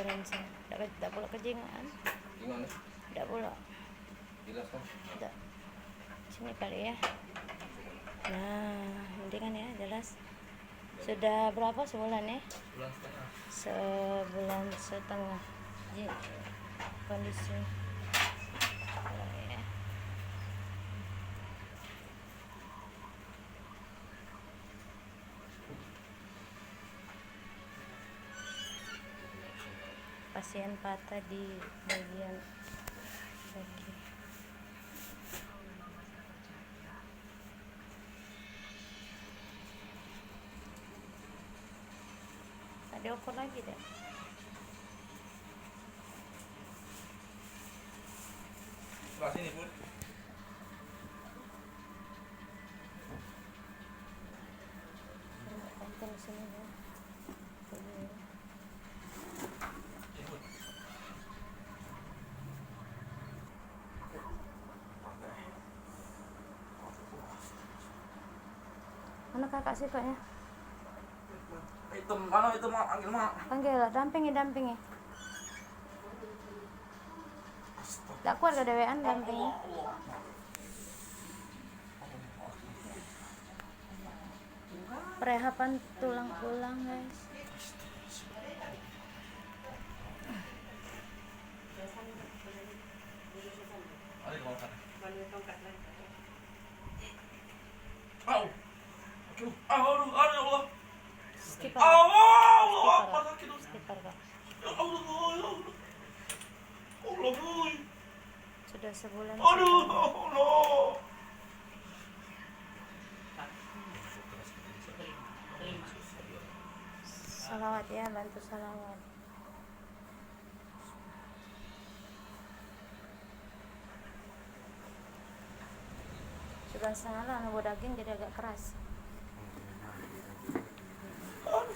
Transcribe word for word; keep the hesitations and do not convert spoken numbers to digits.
Dak, dak pula kejingan. Gimana? Dak pula. Jelas kan? Dak. Sini kali ya. Nah, mendingan ya, jelas. Sudah berapa sebulan ya? Sebulan setengah. Sebulan setengah. Ji, kondisi. Oh, ya. Pasien patah di bagian kaki. Ade ukur lagi dak? Sebelah sini, Bun. Tonton sini, ya. Mana kakak sikoknya? Itu mana itu, Mak? Panggil, Mak. Panggil lah, dampingi, dampingi. Dak kuat ke dewean, dampingi. Perehapan tulang ulang, guys. Au. Aduh, aduh, aduh, ya Allah. Skip. Au, au, au, Skip, apa Kak. Sakit, Bun? Skip, Kak. Ya Allah, ya Allah. Allah, boy. Sudah sebulan. Aduh, Allah. Salawat ya, bantu salawat. Sebulan setengah lah, nunggu daging jadi agak keras. Allah.